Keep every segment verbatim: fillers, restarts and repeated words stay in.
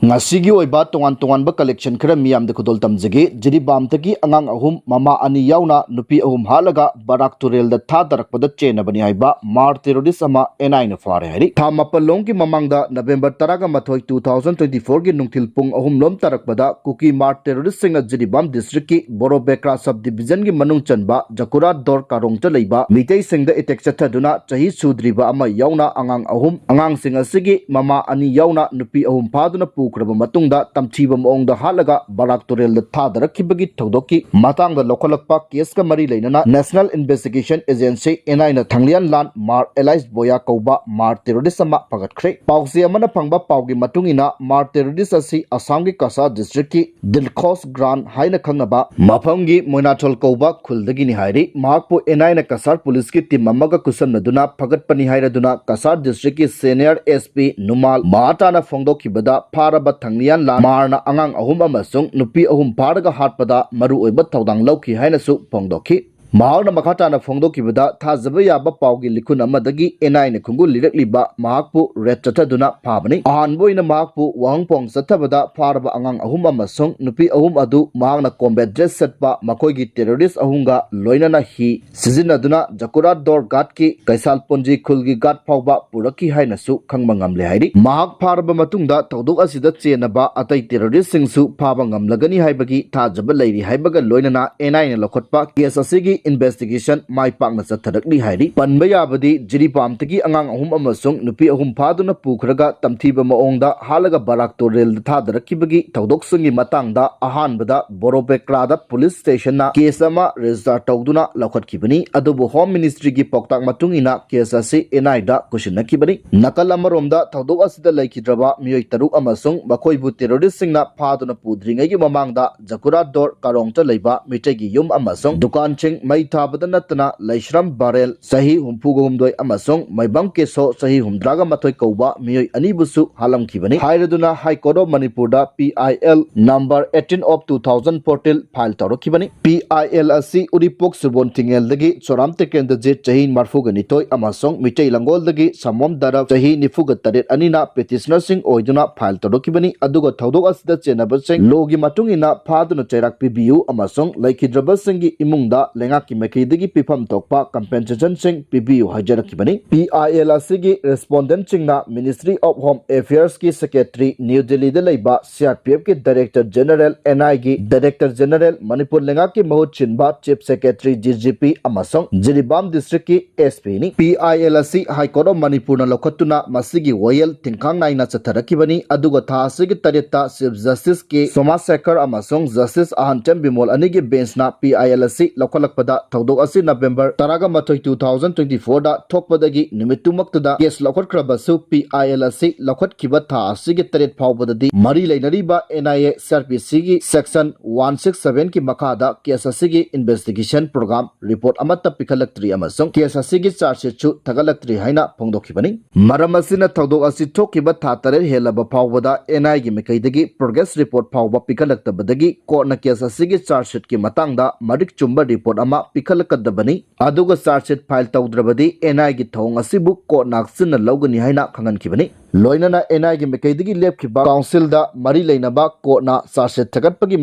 ꯉꯁꯤꯒꯤ ꯑꯣꯏꯕ ꯇꯣꯉꯥꯟ ꯇꯣꯉꯥꯟꯕ collection ꯈꯔ ꯃꯤꯌꯥꯝꯗ ꯈꯨꯗꯣꯜ ꯇꯝꯖꯒꯦ꯫ ꯖꯤꯔꯤꯕꯥꯝꯗꯒꯤ ꯑꯉꯥꯡ ꯑꯍꯨꯝ, ꯃꯃꯥ ꯑꯅꯤ ꯌꯥꯎꯅ ꯅꯨꯄꯤ ꯑꯍꯨꯝ ꯍꯥꯠꯂꯒ ꯕꯔꯥꯛ ꯇꯨꯔꯦꯜꯗ ꯊꯥꯗꯔꯛꯄꯗ ꯆꯦꯟꯅꯕꯅꯤ ꯍꯥꯏꯕ ꯃꯥꯔ terrorist ꯑꯃ NIꯅ ꯐꯥꯔꯦ ꯍꯥꯏꯔꯤ꯫ ꯊꯥ ꯃꯥꯄꯜ ꯂꯣꯝꯒꯤ ꯃꯃꯥꯡꯗ November ꯇꯔꯥꯃꯥꯊꯣꯏ, two thousand twenty fourꯒꯤ ꯅꯨꯡꯊꯤꯜ ꯄꯨꯡ ꯑꯍꯨꯝ ꯂꯣꯝ ꯇꯥꯔꯛꯄꯗ ꯀꯨꯀꯤ ꯃꯥꯔ terroristꯁꯤꯡꯅ ꯖꯤꯔꯤꯕꯥꯝ districtꯀꯤ ꯕꯣꯔꯣꯕꯦꯀ꯭ꯔꯥ subdivisionꯒꯤ ꯃꯅꯨꯡ ꯆꯟꯕ ꯖꯀꯨꯔꯥ ꯗꯣꯔ ꯀꯥꯔꯣꯡꯇ ꯂꯩꯕ ꯃꯤꯇꯩꯁꯤꯡꯗ attack ꯆꯠꯊꯗꯨꯅ ꯆꯍꯤ ꯁꯨꯗ꯭ꯔꯤꯕ ꯑꯃ ꯌꯥꯎꯅ ꯑꯉꯥꯡ ꯑꯍꯨꯝ, ꯑꯉꯥꯡꯁꯤꯡ ꯑꯁꯤꯒꯤ ꯃꯃꯥ ꯑꯅꯤ ꯌꯥꯎꯅ ꯅꯨꯄꯤ ꯑꯍꯨꯝ ꯐꯥꯗꯨꯅ ꯄꯨꯈ꯭ꯔꯕ ꯃꯇꯨꯡꯗ ꯇꯝꯊꯤꯕ ꯃꯑꯣꯡꯗ ꯍꯥꯠꯂꯒ ꯕꯔꯥꯛ ꯇꯨꯔꯦꯜꯗ ꯊꯥꯗꯔꯛꯈꯤꯕꯒꯤ ꯊꯧꯗꯣꯛꯀꯤ ꯃꯇꯥꯡꯗ ꯂꯧꯈꯠꯂꯛꯄ caseꯀ ꯃꯔꯤ ꯂꯩꯅꯅ National Investigation Agency NIꯅ ꯊꯥꯡꯂꯤꯌꯥꯟ ꯂꯥꯟ ꯃꯥꯔ ꯑꯦꯂꯥꯏꯁ ꯕꯣꯌꯥ ꯀꯧꯕ ꯃꯥꯔ terrorist ꯑꯃ ꯐꯒꯠꯈ꯭ꯔꯦ꯫ ꯄꯥꯎꯆꯦ ꯑꯃꯅ ꯐꯪꯕ ꯄꯥꯎꯒꯤ ꯃꯇꯨꯡ ꯏꯟꯅ ꯃꯥꯔ terrorist ꯑꯁꯤ ꯑꯁꯥꯝꯒꯤ ꯀꯁꯥꯔ districtꯀꯤ ꯗꯤꯜꯈꯣꯁ ꯒ꯭ꯔꯥꯟ ꯍꯥꯏꯅ ꯈꯪꯅꯕ ꯃꯐꯝꯒꯤ ꯃꯣꯏꯅꯥꯊꯣꯜ ꯀꯧꯕ ꯈꯨꯜꯗꯒꯤꯅꯤ ꯍꯥꯏꯔꯤ꯫ ꯃꯍꯥꯛꯄꯨ NIꯅ ꯀꯁꯥꯔ policeꯀꯤ team ꯑꯃꯒ ꯈꯨꯠꯁꯝꯅꯗꯨꯅ ꯐꯒꯠꯄꯅꯤ ꯍꯥꯏꯔꯗꯨꯅ ꯀꯁꯥꯔ districtꯀꯤ senior SP ꯅꯨꯃꯥꯜ ꯃꯍꯥꯇꯥꯅ ꯐꯣꯡꯗꯣꯛꯈꯤꯕꯗ ꯐꯥꯔꯕ ꯊꯥꯡꯂꯤꯌꯥꯟ ꯂꯥꯟ ꯃꯥꯔꯅ ꯑꯉꯥꯡ ꯑꯍꯨꯝ ꯑꯃꯁꯨꯡ ꯅꯨꯄꯤ ꯑꯍꯨꯝ ꯐꯥꯔꯒ ꯍꯥꯠꯄꯗ ꯃꯔꯨꯑꯣꯏꯕ ꯊꯧꯗꯥꯡ ꯂꯧꯈꯤ ꯍꯥꯏꯅꯁꯨ ꯐꯣꯡꯗꯣꯛꯈꯤ꯫ ꯃꯍꯥꯛꯅ ꯃꯈꯥ ꯇꯥꯅ ꯐꯣꯡꯗꯣꯛꯈꯤꯕꯗ ꯊꯥꯖꯕ ꯌꯥꯕ ꯄꯥꯎꯒꯤ ꯂꯤꯈꯨꯟ ꯑꯃꯗꯒꯤ NIꯅ ꯈꯣꯡꯒꯨꯜ ꯂꯤꯔꯛꯂꯤꯕ ꯃꯍꯥꯛꯄꯨ raid ꯆꯠꯊꯗꯨꯅ ꯐꯥꯕꯅꯤ꯫ ꯑꯍꯥꯟꯕ ꯑꯣꯏꯅ ꯃꯍꯥꯛꯄꯨ ꯋꯥꯍꯪ ꯄꯥꯎꯍꯪ ꯆꯠꯊꯕꯗ ꯐꯥꯔꯕ ꯑꯉꯥꯡ ꯑꯍꯨꯝ ꯑꯃꯁꯨꯡ ꯅꯨꯄꯤ ꯑꯍꯨꯝ ꯑꯗꯨ ꯃꯍꯥꯛꯅ combat dress ꯁꯦꯠꯄ ꯃꯈꯣꯏꯒꯤ terrorist ꯑꯍꯨꯝꯒ ꯂꯣꯏꯅꯅ ꯍꯤ ꯁꯤꯖꯤꯟꯅꯗꯨꯅ ꯖꯀꯨꯔꯥ ꯗꯣꯔ ꯒꯥꯠꯀꯤ ꯀꯩꯁꯥꯜ ꯄꯨꯟꯖꯤ ꯈꯨꯜꯒꯤ ꯒꯥꯠ ꯐꯥꯎꯕ ꯄꯨꯔꯛꯈꯤ ꯍꯥꯏꯅꯁꯨ ꯈꯪꯕ ꯉꯝꯂꯦ ꯍꯥꯏꯔꯤ꯫ ꯃꯍꯥꯛ ꯐꯥꯔꯕ ꯃꯇꯨꯡꯗ ꯊꯧꯗꯣꯛ ꯑꯁꯤꯗ ꯆꯦꯟꯅꯕ ꯑꯇꯩ terroristꯁꯤꯡꯁꯨ ꯐꯥꯕ ꯉꯝꯂꯒꯅꯤ ꯍꯥꯏꯕꯒꯤ ꯊꯥꯖꯕ ꯂꯩꯔꯤ ꯍꯥꯏꯕꯒ ꯂꯣꯏꯅꯅ NIꯅ ꯂꯧꯈꯠꯄ case ꯑꯁꯤꯒꯤ investigation ꯃꯥꯏ ꯄꯥꯛꯅ ꯆꯠꯊꯔꯛꯂꯤ ꯍꯥꯏꯔꯤ꯫ ꯄꯟꯕ ꯌꯥꯕꯗꯤ ꯖꯤꯔꯤꯕꯥꯝꯗꯒꯤ ꯑꯉꯥꯡ ꯑꯍꯨꯝ ꯑꯃꯁꯨꯡ ꯅꯨꯄꯤ ꯑꯍꯨꯝ ꯐꯥꯗꯨꯅ ꯄꯨꯈ꯭ꯔꯒ ꯇꯝꯊꯤꯕ ꯃꯑꯣꯡꯗ ꯍꯥꯠꯂꯒ ꯕꯔꯥꯛ ꯇꯨꯔꯦꯜꯗ ꯊꯥꯗꯔꯛꯈꯤꯕꯒꯤ ꯊꯧꯗꯣꯛꯁꯤꯡꯒꯤ ꯃꯇꯥꯡꯗ ꯑꯍꯥꯟꯕꯗ ꯕꯣꯔꯣꯕꯦꯀ꯭ꯔꯥꯗ police stationꯅ case ꯑꯃ register ꯇꯧꯗꯨꯅ ꯂꯧꯈꯠꯈꯤꯕꯅꯤ꯫ ꯑꯗꯨꯕꯨ Home Ministryꯒꯤ ꯄꯥꯎꯇꯥꯛ ꯃꯇꯨꯡ ꯏꯟꯅ case ꯑꯁꯤ NIꯗ ꯀꯨꯁꯤꯟꯅꯈꯤꯕꯅꯤ꯫ ꯅꯥꯀꯜ ꯑꯃꯔꯣꯝꯗ ꯊꯧꯗꯣꯛ ꯑꯁꯤꯗ ꯂꯩꯈꯤꯗ꯭ꯔꯕ ꯃꯤꯑꯣꯏ ꯇꯔꯨꯛ ꯑꯃꯁꯨꯡ ꯃꯈꯣꯏꯕꯨ terroristꯁꯤꯡꯅ ꯐꯥꯗꯨꯅ ꯄꯨꯗ꯭ꯔꯤꯉꯩꯒꯤ ꯃꯃꯥꯡꯗ ꯖꯀꯨꯔꯥ ꯗꯣꯔ ꯀꯥꯔꯣꯡꯇ ꯂꯩꯕ ꯃꯤꯇꯩꯒꯤ ꯌꯨꯝ ꯑꯃꯁꯨꯡ ꯗꯨꯀꯥꯟꯁꯤꯡ ꯃꯩ ꯊꯥꯕꯗ ꯅꯠꯇꯅ ꯂꯩꯁ꯭ꯔꯝ ꯕꯔꯦꯜ, ꯆꯍꯤ ꯍꯨꯝꯐꯨꯒ ꯍꯨꯝꯗꯣꯏ, ꯑꯃꯁꯨꯡ ꯃꯥꯏꯕꯝ ꯀꯦꯁꯣ, ꯆꯍꯤ ꯍꯨꯝꯗ꯭ꯔꯥꯒ ꯃꯥꯊꯣꯏ ꯀꯧꯕ ꯃꯤꯑꯣꯏ ꯑꯅꯤꯕꯨꯁꯨ ꯍꯥꯠꯂꯝꯈꯤꯕꯅꯤ꯫ ꯍꯥꯏꯔꯗꯨꯅ High Court of ꯃꯅꯤꯄꯨꯔꯗ P I L number eighteen of two thousand fourteen file ꯇꯧꯔꯛꯈꯤꯕꯅꯤ꯫ P I L ꯑꯁꯤ ꯎꯔꯤꯄꯣꯛ ꯁꯨꯔꯕꯣꯟ ꯊꯤꯡꯉꯦꯜꯗꯒꯤ ꯆꯣꯔꯥꯝ ꯇꯦꯀꯦꯟꯗ꯭ꯔꯖꯤꯠ, ꯆꯍꯤ ꯃꯔꯐꯨꯒ ꯅꯤꯊꯣꯏ, ꯑꯃꯁꯨꯡ ꯃꯤꯇꯩ ꯂꯪꯒꯣꯜꯗꯒꯤ ꯁꯃꯣꯝ ꯗꯔꯞ, ꯆꯍꯤ ꯅꯤꯐꯨꯒ ꯇꯔꯦꯠ, ꯑꯅꯤꯅ petitionerꯁꯤꯡ ꯑꯣꯏꯗꯨꯅ file ꯇꯧꯔꯛꯈꯤꯕꯅꯤ꯫ ꯑꯗꯨꯒ ꯊꯧꯗꯣꯛ ꯑꯁꯤꯗ ꯆꯦꯟꯅꯕꯁꯤꯡ ꯂꯣꯒꯤ ꯃꯇꯨꯡ ꯏꯟꯅ ꯐꯥꯗꯨꯅ ꯆꯩꯔꯥꯛ ꯄꯤꯕꯤꯌꯨ ꯑꯃꯁꯨꯡ ꯂꯩꯈꯤꯗ꯭ꯔꯕꯁꯤꯡꯒꯤ ꯏꯃꯨꯡꯗ ꯂꯩꯉꯥꯛꯀꯤ ꯃꯥꯏꯀꯩꯗꯒꯤ ꯄꯤꯐꯝ ꯊꯣꯛꯄ compensationꯁꯤꯡ ꯄꯤꯕꯤꯌꯨ ꯍꯥꯏꯖꯔꯛꯈꯤꯕꯅꯤ꯫ P I L ꯑꯁꯤꯒꯤ respondentꯁꯤꯡꯅ Ministry of Home Affairsꯀꯤ secretary, new ꯗꯤꯜꯂꯤꯗ ꯂꯩꯕ C R P Fꯀꯤ Director General, N I ꯒꯤ Director General, ꯃꯅꯤꯄꯨꯔ ꯂꯩꯉꯥꯛꯀꯤ ꯃꯍꯨꯠ ꯁꯤꯟꯕ Chief Secretary, D G P, ꯑꯃꯁꯨꯡ Jiribam districtꯀꯤ S Pꯅꯤ꯫ P I L ꯑꯁꯤ High Court of ꯃꯅꯤꯄꯨꯔꯅ ꯂꯧꯈꯠꯇꯨꯅ ꯃꯁꯤꯒꯤ ꯋꯥꯌꯦꯜ ꯇꯤꯡꯈꯥꯡ ꯅꯥꯏꯅ ꯆꯠꯊꯔꯛꯈꯤꯕꯅꯤ꯫ ꯑꯗꯨꯒ ꯊꯥ ꯑꯁꯤꯒꯤ ꯇꯔꯦꯠꯇ Chief Justice K ꯁꯣꯃꯥꯁꯦꯈꯔ ꯑꯃꯁꯨꯡ Justice ꯑꯍꯟꯆꯟ ꯕꯤꯃꯣꯜ ꯑꯅꯤꯒꯤ benchꯅ P I L ꯑꯁꯤ ꯂꯧꯈꯠꯂꯛꯄꯗ, ꯊꯧꯗꯣꯛ ꯑꯁꯤ November ꯇꯔꯥꯒ ꯃꯥꯊꯣꯏ, two thousand twenty fourꯗ ꯊꯣꯛꯄꯗꯒꯤ ꯅꯨꯃꯤꯠꯇꯨꯃꯛꯇꯗ case ꯂꯧꯈꯠꯈ꯭ꯔꯕꯁꯨ, P I L ꯑꯁꯤ ꯂꯧꯈꯠꯈꯤꯕ ꯊꯥ ꯑꯁꯤꯒꯤ ꯇꯔꯦꯠ ꯐꯥꯎꯕꯗꯗꯤ ꯃꯔꯤ ꯂꯩꯅꯔꯤꯕ N I A C R P Cꯒꯤ section one six sevenꯒꯤ ꯃꯈꯥꯗ case ꯑꯁꯤꯒꯤ investigation program report ꯑꯃꯠꯇ ꯄꯤꯈꯠꯂꯛꯇ꯭ꯔꯤ ꯑꯃꯁꯨꯡ case ꯑꯁꯤꯒꯤ charge sheetꯁꯨ ꯊꯥꯒꯠꯂꯛꯇ꯭ꯔꯤ ꯍꯥꯏꯅ ꯐꯣꯡꯗꯣꯛꯈꯤꯕꯅꯤ꯫ ꯃꯔꯝ ꯑꯁꯤꯅ, ꯊꯧꯗꯣꯛ ꯑꯁꯤ ꯊꯣꯛꯈꯤꯕ ꯊꯥ ꯇꯔꯦꯠ ꯍꯦꯜꯂꯕ ꯐꯥꯎꯕꯗ N I ꯒꯤ ꯃꯥꯏꯀꯩꯗꯒꯤ progress report ꯐꯥꯎꯕ ꯄꯤꯈꯠꯂꯛꯇꯕꯗꯒꯤ courtꯅ case ꯑꯁꯤꯒꯤ charge sheetꯀꯤ ꯃꯇꯥꯡꯗ ꯃꯔꯤꯛ ꯆꯨꯝꯕ report ꯑꯃ ꯄꯤꯈꯠꯂꯛꯀꯗꯕꯅꯤ꯫ ꯑꯗꯨꯒ charge sheet file ꯇꯧꯗ꯭ꯔꯕꯗꯤ N I ꯒꯤ ꯊꯧꯑꯣꯡ ꯑꯁꯤꯕꯨ courtꯅ ꯍꯛꯆꯤꯟꯅ ꯂꯧꯒꯅꯤ ꯍꯥꯏꯅ ꯈꯪꯍꯟꯈꯤꯕꯅꯤ꯫ ꯂꯣꯏꯅꯅ N I ꯒꯤ ꯃꯥꯏꯀꯩꯗꯒꯤ ꯂꯦꯞꯈꯤꯕ councilꯗ ꯃꯔꯤ ꯂꯩꯅꯕ courtꯅ charge sheet ꯊꯥꯒꯠꯄꯒꯤ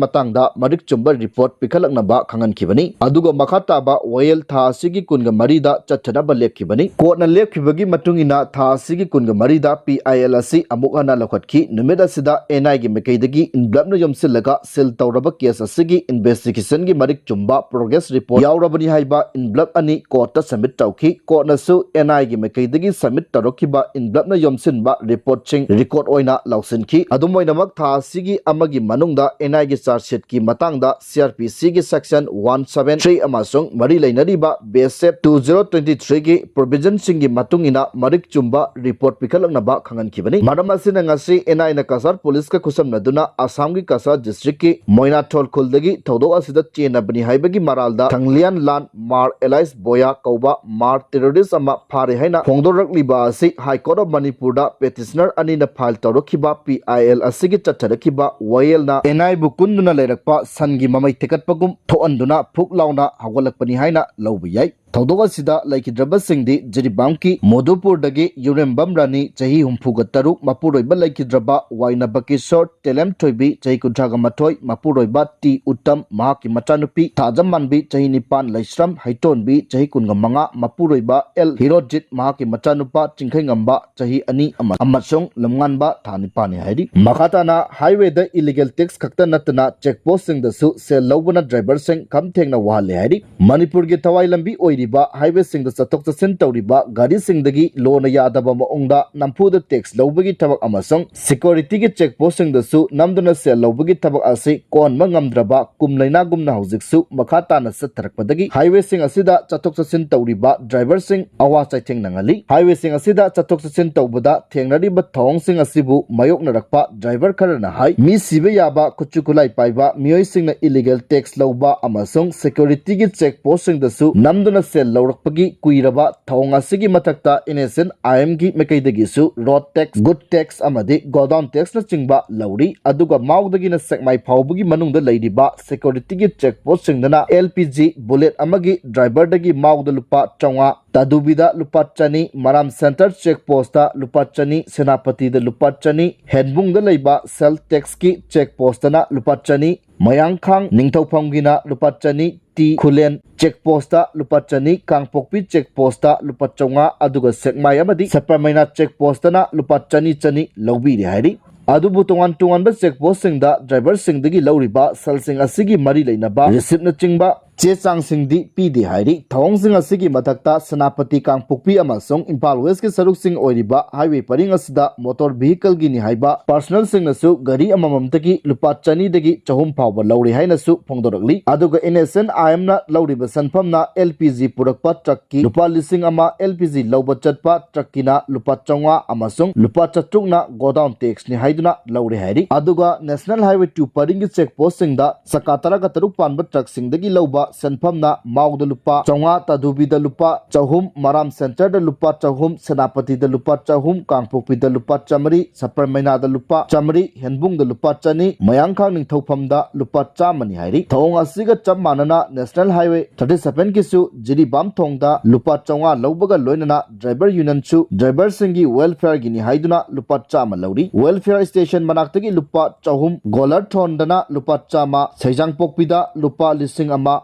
ꯃꯇꯥꯡꯗ ꯃꯔꯤꯛ ꯆꯨꯝꯕ report ꯄꯤꯈꯠꯂꯛꯅꯕ ꯈꯪꯍꯟꯈꯤꯕꯅꯤ꯫ ꯑꯗꯨꯒ ꯃꯈꯥ ꯇꯥꯕ ꯋꯥꯌꯦꯜ ꯊꯥ ꯑꯁꯤꯒꯤ ꯀꯨꯟꯒ ꯃꯔꯤꯗ ꯆꯠꯊꯅꯕ ꯂꯦꯞꯈꯤꯕꯅꯤ꯫ Courtꯅ ꯂꯦꯞꯈꯤꯕꯒꯤ ꯃꯇꯨꯡ ꯏꯟꯅ ꯊꯥ ꯑꯁꯤꯒꯤ ꯀꯨꯟꯒ ꯃꯔꯤꯗ P I L ꯑꯁꯤ ꯑꯃꯨꯛ ꯍꯟꯅ ꯂꯧꯈꯠꯈꯤ꯫ ꯅꯨꯃꯤꯠ ꯑꯁꯤꯗ N I ꯒꯤ ꯃꯥꯏꯀꯩꯗꯒꯤ envelopeꯅ ꯌꯣꯝꯁꯤꯜꯂꯒ seal ꯇꯧꯔꯕ case ꯑꯁꯤꯒꯤ investigationꯒꯤ ꯃꯔꯤꯛ ꯆꯨꯝꯕ progress report ꯌꯥꯎꯔꯕꯅꯤ ꯍꯥꯏꯕ envelope ꯑꯅꯤ courtꯇ submit ꯇꯧꯈꯤ꯫ Courtꯅꯁꯨ N I ꯒꯤ ꯃꯥꯏꯀꯩꯗꯒꯤ submit ꯇꯧꯔꯛꯈꯤꯕ envelopeꯅ ꯌꯣꯝꯁꯤꯟꯕ reportꯁꯤꯡ record ꯑꯣꯏꯅ ꯂꯧꯁꯤꯟꯈꯤ꯫ ꯑꯗꯨꯝ ꯑꯣꯏꯅꯃꯛ, ꯊꯥ ꯑꯁꯤꯒꯤ ꯑꯃꯒꯤ ꯃꯅꯨꯡꯗ N I ꯒꯤ charge sheetꯀꯤ ꯃꯇꯥꯡꯗ C R P Cꯒꯤ section one seven three ꯑꯃꯁꯨꯡ ꯃꯔꯤ ꯂꯩꯅꯔꯤꯕ B S F two zero twenty threeꯒꯤ provisionꯁꯤꯡꯒꯤ ꯃꯇꯨꯡ ꯏꯟꯅ ꯃꯔꯤꯛ ꯆꯨꯝꯕ report ꯄꯤꯈꯠꯂꯛꯅꯕ ꯈꯪꯍꯟꯈꯤꯕꯅꯤ꯫ ꯃꯔꯝ ꯑꯁꯤꯅ, ꯉꯁꯤ N Iꯅ ꯀꯁꯥꯔ policeꯀ ꯈꯨꯠꯁꯝꯅꯗꯨꯅ ꯑꯁꯥꯝꯒꯤ ꯀꯁꯥꯔ districtꯀꯤ ꯃꯣꯏꯅꯥꯊꯣꯜ ꯈꯨꯜꯗꯒꯤ ꯊꯧꯗꯣꯛ ꯑꯁꯤꯗ ꯆꯦꯟꯅꯕꯅꯤ ꯍꯥꯏꯕꯒꯤ ꯃꯔꯥꯜꯗ ꯊꯥꯡ ꯂꯥꯟ ꯃꯥꯔ ꯑꯦꯂꯥꯏꯁ ꯕꯣꯌꯥ ꯀꯧꯕ ꯃꯥꯔ ꯇꯦꯔꯣꯔꯤꯁ ꯑꯃ ꯐꯥꯔꯦ ꯍꯥꯏꯅ ꯐꯣꯡꯗꯣꯔꯛꯂꯤꯕ ꯑꯁꯤ High Court of ꯃꯅꯤꯄꯨꯔꯗ ꯄꯦꯇꯤꯁꯅꯔ ꯑꯅꯤꯅ ꯐꯥꯏꯜ ꯇꯧꯔꯛꯈꯤꯕ ꯄꯤ ꯑꯥꯏ ꯑꯦꯜ ꯑꯁꯤꯒꯤ ꯆꯠꯊꯔꯛꯈꯤꯕ ꯋꯥꯌꯦꯜꯅ ꯑꯦꯟ ꯑꯥꯏꯕꯨ ꯀꯨꯟꯗꯨꯅ ꯂꯩꯔꯛꯄ ꯁꯟꯒꯤ ꯃꯃꯩ ꯊꯦꯀꯠꯄꯒꯨꯝ ꯊꯣꯛꯍꯟꯗꯨꯅ ꯐꯨꯛ ꯂꯥꯎꯅ ꯍꯧꯒꯠꯂꯛꯄꯅꯤ ꯍꯥꯏꯅ ꯂꯧꯕ ꯌꯥꯏ꯫ ꯊꯧꯗꯣꯛ ꯑꯁꯤꯗ ꯂꯩꯈꯤꯗ꯭ꯔꯕꯁꯤꯡꯗꯤ ꯖꯤꯔꯤꯕꯥꯝꯒꯤ ꯃꯣꯗꯨꯄꯨꯔꯗꯒꯤ ꯌꯨꯔꯦꯝꯕꯝ ꯔꯥꯅꯤ, ꯆꯍꯤ ꯍꯨꯝꯐꯨꯒ ꯇꯔꯨꯛ, ꯃꯄꯨꯔꯣꯏꯕ ꯂꯩꯈꯤꯗ꯭ꯔꯕ ꯋꯥꯏꯅꯕ ꯀꯤꯁꯣꯔ, ꯇꯦꯂꯦꯝ ꯊꯣꯏꯕꯤ, ꯆꯍꯤ ꯀꯨꯟꯊ꯭ꯔꯥꯒ ꯃꯥꯊꯣꯏ, ꯃꯄꯨꯔꯣꯏꯕ ꯇꯤ ꯎꯠꯇꯝ, ꯃꯍꯥꯛꯀꯤ ꯃꯆꯥꯅꯨꯄꯤ ꯊꯥꯖꯃꯥꯟꯕꯤ, ꯆꯍꯤ ꯅꯤꯄꯥꯟ, ꯂꯩꯁ꯭ꯔꯝ ꯍꯩꯇꯣꯟꯕꯤ, ꯆꯍꯤ ꯀꯨꯟꯒ ꯃꯉꯥ, ꯃꯄꯨꯔꯣꯏꯕ ꯑꯦꯜ ꯍꯤꯔꯣꯖꯤꯠ, ꯃꯍꯥꯛꯀꯤ ꯃꯆꯥꯅꯨꯄꯥ ꯆꯤꯡꯈꯩꯉꯝꯕ, ꯆꯍꯤ ꯑꯅꯤ ꯑꯃ-, ꯑꯃꯁꯨꯡ ꯂꯝꯉꯥꯟꯕ, ꯊꯥ ꯅꯤꯄꯥꯟꯅꯤ ꯍꯥꯏꯔꯤ꯫ ꯃꯈꯥ ꯇꯥꯅ ꯍꯥꯏꯋꯦꯗ ꯏꯂꯤꯒꯦꯜ ꯇꯦꯛꯁ ꯈꯛꯇ ꯅꯠꯇꯅ ꯆꯦꯛ ꯄꯣꯁꯁꯤꯡꯗꯁꯨ ꯁꯦꯜ ꯂꯧꯕꯅ ꯗ꯭ꯔꯥꯏꯚꯔꯁꯤꯡ ꯈꯝ ꯊꯦꯡꯅ ꯋꯥꯍꯜꯂꯦ ꯍꯥꯏꯔꯤ꯫ ꯃꯅꯤꯄꯨꯔꯒꯤ ꯊꯋꯥꯏ ꯂꯝꯕꯤ ꯑꯣꯏꯔꯤꯕ ꯍꯥꯏꯋꯦꯁꯤꯡꯗ ꯆꯠꯊꯣꯛ ꯆꯠꯁꯤꯟ ꯇꯧꯔꯤꯕ ꯒꯥꯔꯤꯁꯤꯡꯗꯒꯤ ꯂꯣꯅ ꯌꯥꯗꯕ ꯃꯑꯣꯡꯗ ꯅꯝꯐꯨꯗ ꯇꯦꯛꯁ ꯂꯧꯕꯒꯤ ꯊꯕꯛ ꯑꯃꯁꯨꯡ ꯁꯦꯀ꯭ꯌꯨꯔꯤꯇꯤꯒꯤ ꯆꯦꯛ ꯄꯣꯁꯁꯤꯡꯗꯁꯨ ꯅꯝꯗꯨꯅ ꯁꯦꯜ ꯂꯧꯕꯒꯤ ꯊꯕꯛ ꯑꯁꯤ ꯀꯣꯟꯕ ꯉꯝꯗ꯭ꯔꯕ ꯀꯨꯝ ꯂꯩꯅꯥꯒꯨꯝꯅ ꯍꯧꯖꯤꯛꯁꯨ ꯃꯈꯥ ꯇꯥꯅ ꯆꯠꯊꯔꯛꯄꯗꯒꯤ ꯍꯥꯏꯋꯦꯁꯤꯡ ꯑꯁꯤꯗ ꯆꯠꯊꯣꯛ ꯆꯠꯁꯤꯟ ꯇꯧꯔꯤꯕ ꯗ꯭ꯔꯥꯏꯚꯔꯁꯤꯡ ꯑꯋꯥ ꯆꯩꯊꯦꯡ ꯅꯪꯍꯜꯂꯤ꯫ ꯍꯥꯏꯋꯦꯁꯤꯡ ꯑꯁꯤꯗ ꯆꯠꯊꯣꯛ ꯆꯠꯁꯤꯟ ꯇꯧꯕꯗ ꯊꯦꯡꯅꯔꯤꯕ ꯊꯧꯑꯣꯡꯁꯤꯡ ꯑꯁꯤꯕꯨ ꯃꯥꯌꯣꯛꯅꯔꯛꯄ ꯗ꯭ꯔꯥꯏꯚꯔ ꯈꯔꯅ ꯍꯥꯏ, ꯃꯤ ꯁꯤꯕ ꯌꯥꯕ ꯈꯨꯠꯁꯨ ꯈꯨꯠꯂꯥꯏ ꯄꯥꯏꯕ ꯃꯤꯑꯣꯏꯁꯤꯡꯅ ꯏꯂꯤꯒꯦꯜ ꯇꯦꯛꯁ ꯂꯧꯕ ꯑꯃꯁꯨꯡ ꯁꯦꯀ꯭ꯌꯨꯔꯤꯇꯤꯒꯤ ꯆꯦꯛ ꯄꯣꯁꯁꯤꯡꯗꯁꯨ ꯅꯝꯗꯨꯅ ꯁꯦꯜ ꯂꯧꯔꯛꯄꯒꯤ ꯀꯨꯏꯔꯕ ꯊꯧꯑꯣꯡ ꯑꯁꯤꯒꯤ ꯃꯊꯛꯇ ꯑꯦꯟ ꯑꯦꯁ ꯑꯦꯟ ꯑꯥꯏ ꯑꯦꯝꯒꯤ ꯃꯥꯏꯀꯩꯗꯒꯤꯁꯨ ꯔꯣꯗ ꯇꯦꯛꯁ, ꯒꯨꯗ ꯇꯦꯛꯁ ꯑꯃꯗꯤ ꯒꯣꯗꯥꯎꯟ ꯇꯦꯛꯁꯅꯆꯤꯡꯕ ꯂꯧꯔꯤ꯫ ꯑꯗꯨꯒ ꯃꯥꯎꯗꯒꯤꯅ ꯁꯦꯛꯃꯥꯏ ꯐꯥꯎꯕꯒꯤ ꯃꯅꯨꯡꯗ ꯂꯩꯔꯤꯕ ꯁꯦꯀ꯭ꯌꯨꯔꯤꯇꯤꯒꯤ ꯆꯦꯛ ꯄꯣꯁꯁꯤꯡꯗꯅ ꯑꯦꯜ ꯄꯤ ꯖꯤ ꯕꯨꯂꯦꯠ ꯑꯃꯒꯤ ꯗ꯭ꯔꯥꯏꯚꯔꯗꯒꯤ ꯃꯥꯎꯗ ꯂꯨꯄꯥ ꯆꯥꯝꯃꯉꯥ, ꯇꯥꯗꯨꯕꯤꯗ ꯂꯨꯄꯥ ꯆꯅꯤ, ꯃꯔꯥꯝ ꯁꯦꯟꯇꯔ ꯆꯦꯛ ꯄꯣꯁꯇ ꯂꯨꯄꯥ ꯆꯅꯤ, ꯁꯦꯅꯥꯄꯇꯤꯗ ꯂꯨꯄꯥ ꯆꯅꯤ, ꯍꯦꯟꯕꯨꯡꯗ ꯂꯩꯕ ꯁꯦꯜ ꯇꯦꯛꯁꯀꯤ ꯆꯦꯛ ꯄꯣꯁꯇꯅ ꯂꯨꯄꯥ ꯆꯅꯤ, ꯃꯌꯥꯡꯈꯥꯡ ꯅꯤꯡꯊꯧꯐꯝꯒꯤꯅ ꯂꯨꯄꯥ ꯆꯅꯤ, ꯇꯤ ꯈꯨꯂꯦꯟ ꯆꯦꯛ ꯄꯣꯁꯇ ꯂꯨꯄꯥ ꯆꯅꯤ, ꯀꯥꯡꯄꯣꯛꯄꯤ ꯆꯦꯛ ꯄꯣꯁꯇ ꯂꯨꯄꯥ ꯆꯥꯝꯃꯉꯥ, ꯑꯗꯨꯒ ꯁꯦꯛꯃꯥꯏ ꯑꯃꯗꯤ ꯁꯄꯔꯃꯩꯅꯥ ꯆꯦꯛ ꯄꯣꯁꯇꯅ ꯂꯨꯄꯥ ꯆꯅꯤ ꯆꯅꯤ ꯂꯧꯕꯤꯔꯦ ꯍꯥꯏꯔꯤ꯫ ꯑꯗꯨꯕꯨ ꯇꯣꯉꯥꯟ ꯇꯣꯉꯥꯟꯕ ꯆꯦꯛ ꯄꯣꯁꯁꯤꯡꯗ ꯗ꯭ꯔꯥꯏꯚꯔꯁꯤꯡꯗꯒꯤ ꯂꯧꯔꯤꯕ ꯁꯦꯜꯁꯤꯡ ꯑꯁꯤꯒꯤ ꯃꯔꯤ ꯂꯩꯅꯕ ꯔꯤꯁꯤꯞꯅꯆꯤꯡꯕ ꯆꯦ ꯆꯥꯡꯁꯤꯡꯗꯤ ꯄꯤꯗꯦ ꯍꯥꯏꯔꯤ꯫ ꯊꯧꯑꯣꯡꯁꯤꯡ ꯑꯁꯤꯒꯤ ꯃꯊꯛꯇ ꯁꯦꯅꯥꯄꯇꯤ, ꯀꯥꯡꯄꯣꯛꯄꯤ ꯑꯃꯁꯨꯡ ꯏꯝꯐꯥꯜ ꯋꯦꯁꯀꯤ ꯁꯔꯨꯛꯁꯤꯡ ꯑꯣꯏꯔꯤꯕ ꯍꯥꯏꯋꯦ ꯄꯔꯤꯡ ꯑꯁꯤꯗ ꯃꯣꯇꯣꯔ ꯚꯤꯍꯤꯀꯜꯒꯤꯅꯤ ꯍꯥꯏꯕ ꯄꯥꯔꯁꯅꯦꯜꯁꯤꯡꯅꯁꯨ ꯒꯥꯔꯤ ꯑꯃꯃꯝꯗꯒꯤ ꯂꯨꯄꯥ ꯆꯅꯤꯗꯒꯤ ꯆꯍꯨꯝ ꯐꯥꯎꯕ ꯂꯧꯔꯦ ꯍꯥꯏꯅꯁꯨ ꯐꯣꯡꯗꯣꯔꯛꯂꯤ꯫ ꯑꯗꯨꯒ ꯑꯦꯟ ꯑꯦꯁ ꯑꯦꯟ ꯑꯥꯏ ꯑꯦꯝꯅ ꯂꯧꯔꯤꯕ ꯁꯦꯟꯐꯝꯅ ꯑꯦꯜ ꯄꯤ ꯖꯤ ꯄꯨꯔꯛꯄ ꯇ꯭ꯔꯛꯀꯤ ꯂꯨꯄꯥ ꯂꯤꯁꯤꯡ ꯑꯃ, ꯑꯦꯜ ꯄꯤ ꯖꯤ ꯂꯧꯕ ꯆꯠꯄ ꯇ꯭ꯔꯛꯀꯤꯅ ꯂꯨꯄꯥ ꯆꯥꯝꯃꯉꯥ ꯑꯃꯁꯨꯡ ꯂꯨꯄꯥ ꯆꯥꯇ꯭ꯔꯨꯛꯅ ꯒꯣꯗꯥꯎꯟ ꯇꯦꯛꯁꯅꯤ ꯍꯥꯏꯗꯨꯅ ꯂꯧꯔꯦ ꯍꯥꯏꯔꯤ꯫ ꯑꯗꯨꯒ ꯅꯦꯁꯅꯦꯜ ꯍꯥꯏꯋꯦ ꯇꯨ ꯄꯔꯤꯡꯒꯤ ꯆꯦꯛ ꯄꯣꯁꯁꯤꯡꯗ ꯆꯀꯥ ꯇꯔꯥꯒ ꯇꯔꯨꯛ ꯄꯥꯟꯕ ꯇ꯭ꯔꯛꯁꯤꯡꯗꯒꯤ ꯂꯧꯕ ꯁꯦꯟꯐꯝꯅ ꯃꯥꯎꯗ ꯂꯨꯄꯥ ꯆꯥꯝꯃꯉꯥ, ꯇꯥꯗꯨꯕꯤꯗ ꯂꯨꯄꯥ ꯆꯍꯨꯝ, ꯃꯔꯥꯝ ꯁꯦꯟꯇꯔꯗ ꯂꯨꯄꯥ ꯆꯍꯨꯝ, ꯁꯦꯅꯥꯄꯇꯤꯗ ꯂꯨꯄꯥ ꯆꯍꯨꯝ, ꯀꯥꯡꯄꯣꯛꯄꯤꯗ ꯂꯨꯄꯥ ꯆꯥꯃꯔꯤ, ꯁꯄꯔꯃꯩꯅꯥꯗ ꯂꯨꯄꯥ ꯆꯥꯃꯔꯤ, ꯍꯦꯟꯕꯨꯡꯗ ꯂꯨꯄꯥ ꯆꯅꯤ, ꯃꯌꯥꯡꯈꯥꯡ ꯅꯤꯡꯊꯧꯐꯝꯗ ꯂꯨꯄꯥ ꯆꯥꯝꯃꯅꯤ ꯍꯥꯏꯔꯤ꯫ ꯊꯧꯑꯣꯡ ꯑꯁꯤꯒ ꯆꯞ ꯃꯥꯟꯅꯅ ꯅꯦꯁꯅꯦꯜ ꯍꯥꯏꯋꯦ ꯊꯥꯔꯇꯤ ꯁꯚꯦꯟꯒꯤꯁꯨ ꯖꯤꯔꯤꯕꯥꯝ ꯊꯣꯡꯗ ꯂꯨꯄꯥ ꯆꯥꯝꯃꯉꯥ ꯂꯧꯕꯒ ꯂꯣꯏꯅꯅ ꯗ꯭ꯔꯥꯏꯚꯔ ꯌꯨꯅꯤꯌꯟꯁꯨ ꯗ꯭ꯔꯥꯏꯚꯔꯁꯤꯡꯒꯤ ꯋꯦꯜꯐꯤꯌꯔꯒꯤꯅꯤ ꯍꯥꯏꯗꯨꯅ ꯂꯨꯄꯥ ꯆꯥꯝꯃ ꯂꯧꯔꯤ꯫ ꯋꯦꯜꯐꯤꯌꯔ ꯁ꯭ꯇꯦꯁꯟ ꯃꯅꯥꯛꯇꯒꯤ ꯂꯨꯄꯥ ꯆꯍꯨꯝ, ꯒꯣꯂꯔꯊꯣꯟꯗꯅ ꯂꯨꯄꯥ ꯆꯥꯝꯃ, ꯁꯩꯖꯥꯡꯄꯣꯛꯄꯤꯗ ꯂꯨꯄꯥ ꯂꯤꯁꯤꯡ ꯑꯃ,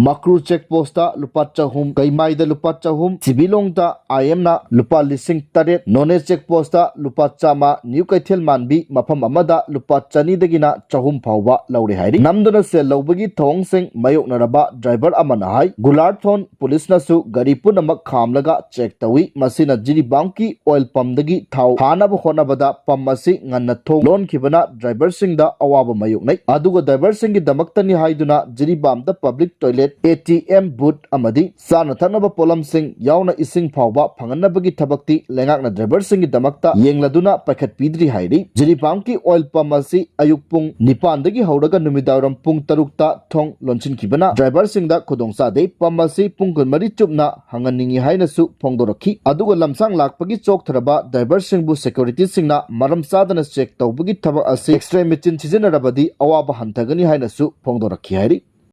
ꯃꯀ꯭ꯔꯨ ꯆꯦꯛ ꯄꯣꯁꯇ ꯂꯨꯄꯥ ꯆꯍꯨꯝ, ꯀꯩꯃꯥꯏꯗ ꯂꯨꯄꯥ ꯆꯍꯨꯝ, ꯁꯤꯕꯤꯂꯣꯡꯗ ꯑꯥꯏ ꯑꯦꯝꯅ ꯂꯨꯄꯥ ꯂꯤꯁꯤꯡ ꯇꯔꯦꯠ, ꯅꯣꯅꯦ ꯆꯦꯛ ꯄꯣꯁꯇ ꯂꯨꯄꯥ ꯆꯥꯝꯃ, ꯅ꯭ꯌꯨ ꯀꯩꯊꯦꯜ ꯃꯥꯟꯕꯤ ꯃꯐꯝ ꯑꯃꯗ ꯂꯨꯄꯥ ꯆꯅꯤꯗꯒꯤꯅ ꯆꯍꯨꯝ ꯐꯥꯎꯕ ꯂꯧꯔꯦ ꯍꯥꯏꯔꯤ꯫ ꯅꯝꯗꯨꯅ ꯁꯦꯜ ꯂꯧꯕꯒꯤ ꯊꯧꯑꯣꯡꯁꯤꯡ ꯃꯥꯌꯣꯛꯅꯔꯕ ꯗ꯭ꯔꯥꯏꯚꯔ ꯑꯃꯅ ꯍꯥꯏ, ꯒꯨꯂꯥꯔꯊꯣꯟ ꯄꯨꯂꯤꯁꯅꯁꯨ ꯒꯥꯔꯤ ꯄꯨꯝꯅꯃꯛ ꯈꯥꯝꯂꯒ ꯆꯦꯛ ꯇꯧꯏ꯫ ꯃꯁꯤꯅ ꯖꯤꯔꯤꯕꯥꯝꯒꯤ ꯑꯣꯏꯜ ꯄꯝꯗꯒꯤ ꯊꯥꯎ ꯊꯥꯅꯕ ꯍꯣꯠꯅꯕꯗ ꯄꯝ ꯑꯁꯤ ꯉꯟꯅ ꯊꯣꯡ ꯂꯣꯟꯈꯤꯕꯅ ꯗ꯭ꯔꯥꯏꯚꯔꯁꯤꯡꯗ ꯑꯋꯥꯕ ꯃꯥꯌꯣꯛꯅꯩ꯫ ꯑꯗꯨꯒ ꯗ꯭ꯔꯥꯏꯚꯔꯁꯤꯡꯒꯤꯗꯃꯛꯇꯅꯤ ꯍꯥꯏꯗꯨꯅ ꯖꯤꯔꯤꯕꯥꯝꯗ public toilet, A T M booth ꯑꯃꯗꯤ ꯆꯥꯅ ꯊꯛꯅꯕ ꯄꯣꯠꯂꯝꯁꯤꯡ ꯌꯥꯎꯅ ꯏꯁꯤꯡ ꯐꯥꯎꯕ ꯐꯪꯍꯟꯅꯕꯒꯤ ꯊꯕꯛꯇꯤ ꯂꯩꯉꯥꯛꯅ ꯗ꯭ꯔꯥꯏꯚꯔꯁꯤꯡꯒꯤꯗꯃꯛꯇ ꯌꯦꯡꯂꯗꯨꯅ ꯄꯥꯏꯈꯠꯄꯤꯗ꯭ꯔꯤ ꯍꯥꯏꯔꯤ꯫ ꯖꯤꯔꯤꯕꯥꯝꯒꯤ ꯑꯣꯏꯜ ꯄꯝ ꯑꯁꯤ ꯑꯌꯨꯛ ꯄꯨꯡ ꯅꯤꯄꯥꯟꯗꯒꯤ ꯍꯧꯔꯒ ꯅꯨꯃꯤꯗꯥꯡꯋꯥꯏꯔꯝ ꯄꯨꯡ ꯇꯔꯨꯛꯇ ꯊꯣꯡ ꯂꯣꯟꯁꯤꯟꯈꯤꯕꯅ ꯗ꯭ꯔꯥꯏꯚꯔꯁꯤꯡꯗ ꯈꯨꯗꯣꯡꯆꯥꯗꯦ꯫ ꯄꯝ ꯑꯁꯤ ꯄꯨꯡ ꯀꯨꯟꯃꯔꯤ ꯆꯨꯞꯅ ꯍꯥꯡꯍꯟꯅꯤꯡꯏ ꯍꯥꯏꯅꯁꯨ ꯐꯣꯡꯗꯣꯔꯛꯈꯤ꯫ ꯑꯗꯨꯒ ꯂꯝꯁꯥꯡ ꯂꯥꯛꯄꯒꯤ ꯆꯣꯛꯊꯔꯕ ꯗ꯭ꯔꯥꯏꯚꯔꯁꯤꯡꯕꯨ ꯁꯦꯀ꯭ꯌꯨꯔꯤꯇꯤꯁꯤꯡꯅ ꯃꯔꯝ ꯆꯥꯗꯅ ꯆꯦꯛ ꯇꯧꯕꯒꯤ ꯊꯕꯛ ꯑꯁꯤ ꯑꯦꯛꯁ-ꯔꯦ ꯃꯦꯆꯤꯟ ꯁꯤꯖꯤꯟꯅꯔꯕꯗꯤ ꯑꯋꯥꯕ ꯍꯟꯊꯒꯅꯤ ꯍꯥꯏꯅꯁꯨ ꯐꯣꯡꯗꯣꯔꯛꯈꯤ ꯍꯥꯏꯔꯤ꯫